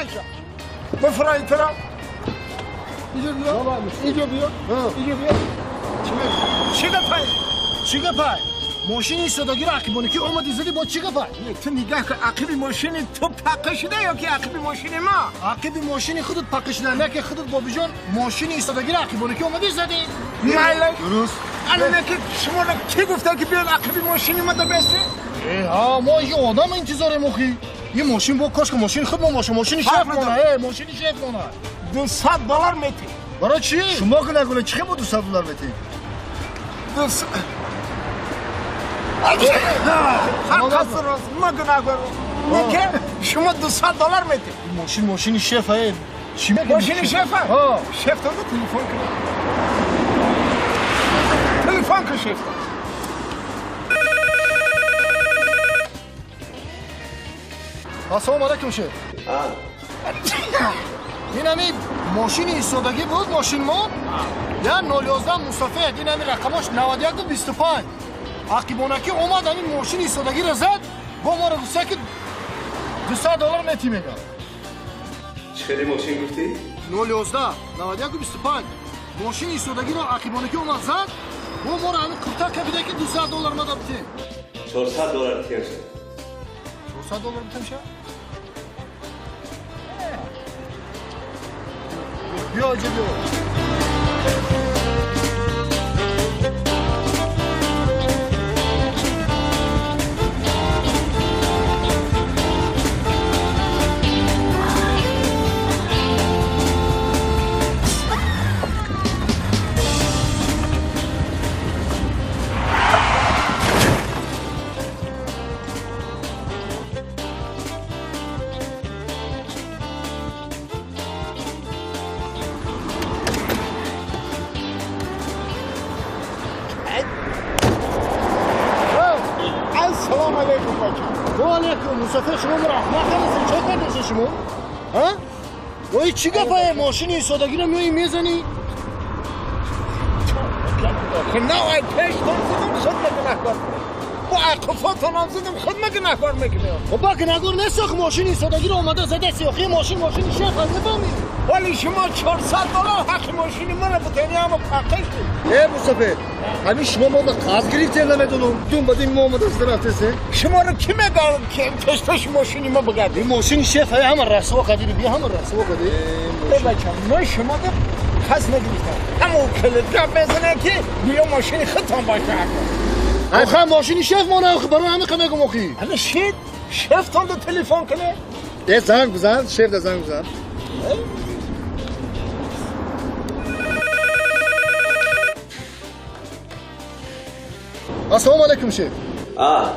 каша. Бифрай тра. Иҷо биё. Иҷо биё. Иҷо биё. Чӣ гапай? Чӣ гапай? Мошини истодагиро ақибоне ки омади зади бо чӣ гапай? Ту нигаҳ кун, ақиби мошини ту паққа шуда ё ки ақиби мошини ма? Ақиби мошини худат паққа шуда, не ки худат бобиҷон мошини истодагиро ақибоне ки омади зади. Майла. Дуруст. Ана не ки шуморо ки гуфта ки биёд ақиби мошини ма дабести? Э, мо ин одам интизорем охи. Ин мошин бо кошка мошини худмон боша, мошини шеф мона, э, мошини шеф мона. $200 мети. Барои чӣ? Шумо гунагуна чӣ хел бо $200 мети? Ҳар роз ма гунаҳгорам. Не шумо $200 мети. Мошин мошини шеф э. Чӣ мегӯ? Мошини шефа? Ҳа. Шеф то телефон кун. Телефон кун шеф. Ассалому алайкум шеф. Ин ҳами мошини истодагӣ буд, мошин мо. Я 011 мусофир, ин ҳами рақамош 91 25. Ақибонакӣ омад ҳамин мошини истодагиро зад, бо моро гуфта ки $200 метӣ мегӯяд. Чӣ хеле мошин гуфтӣ? 011 91 25. Мошини истодагиро ақибонакӣ омад зад, бо моро ҳамин курта кабида ки $200 мада битем. $400 тием ша. $400 битем ша? Биё иҷо биё. Ассалому алайкум бача. Ва алайкум мусофир, шумо моро аҳмақ кардед, чӣ кардед шумо? Ҳа? Ой чӣ гапае? Мошини истодагиро меоӣ мезанӣ? На ай пештон зидам худ ма гунаҳгор. Бо ақифотонам зидам худ ма гунаҳгор мекунем. Хуб ба гунаҳгор нест охи мошини истодагиро омада задаси охи мошин мошини шеф аст мефаҳмӣ? Вале шумо $400 ҳаққи мошини маро битени ҳама паққа шуд. Э мусофир, ҳамин шумо мо қарз гирифтем намедонам. Дум ба дум мо омада зада рафтесем. Шуморо ки мегӯяд ки пеш пеш мошини ма бигардӣ? Ин мошини шеф ҳама расво кардӣ, бия ҳама расво кардӣ. Э бача, мо шумо қас нагирифтам. Ҳамон калид гап мезанад ки гӯё мошини худтон боша. Охе мошини шеф мона охи барои ҳамин қа мегӯм охи. Ана шит шефтон до телефон кунед. Э занг бизан, шеф да занг бизан. Ассалому алайкум шеф. А.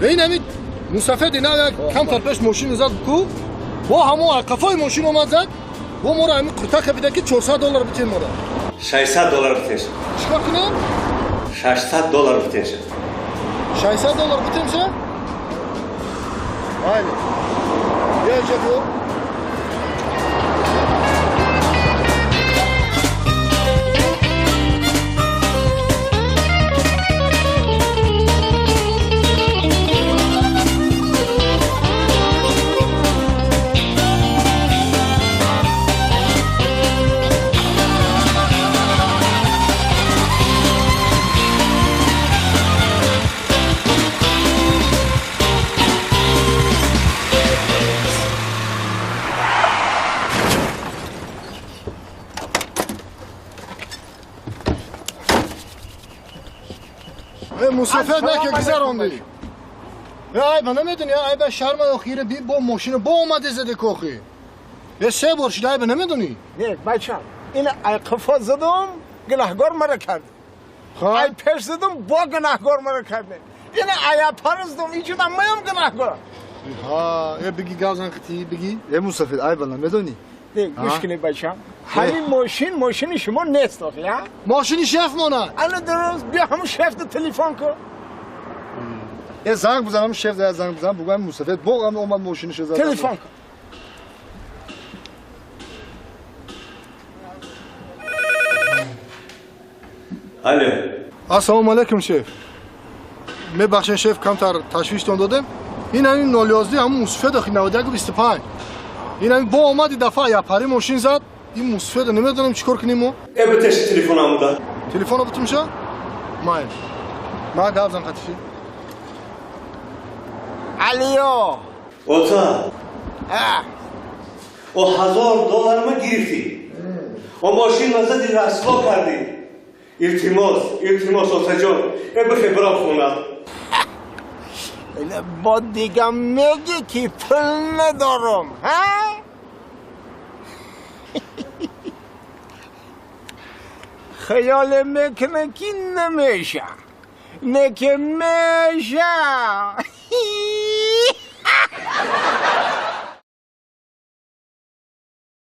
Ин ҳамин мусафир дина як камтар пеш мошин зад ку, бо ҳамон қафои мошин омад зад, бо моро ҳамин курта кабида ки $400 битем моро. $600 битем ша. Чикор кунем? $600 битем ша. $600 битем ша? Майли. Биё инҷо биё. Мусофир наке гузарондӣ. Ай ба намедонӣ, ай ба шарма охире би бо мошина бо омади зади кохи. Е се бор шуда, ай ба намедонӣ? Не, бача, ин ай қафо задум, гунаҳгор мара кард. Ай пеш задум, бо гунаҳгор мара кард. Ин ай апар задум, инҷуда маям гунаҳгор. Ҳа, е биги гавзан қити, биги. Е мусофир, ай ба намедонӣ? Не, гӯш кунед бача. Ҳамин мошин мошини шумо нест охи, ҳа? Мошини шеф мона. Ана дуруст, биё ҳамон шеф телефон кун. Е занг бизанам, шеф да занг бизанам, бугӯям мусофир бо ҳам омад мошинишо зад. Телефон кун. Алло. Ассалому алайкум шеф. Мебахшед шеф, камтар ташвиштон додем. Ин ҳамин 011 ҳамон мусофир охи 91 25. Ин бо омади дафъа япари мошин зад. Ин мусфеда намедонем чӣ кор кунем мо. Э, битеши телефон амуда. Телефонро бутумша? Майл. Ма гап зан қатиши. Алио. Ота. А. О 1000 доллар ма гирифтӣ. О мошин зади, расво кардӣ. Илтимос, илтимос, отаҷон. Э, бихе бирам хона. Бо дига меги ки пул надорам, ҳа? Хаёле мекунад, ки намеша, не ки меша.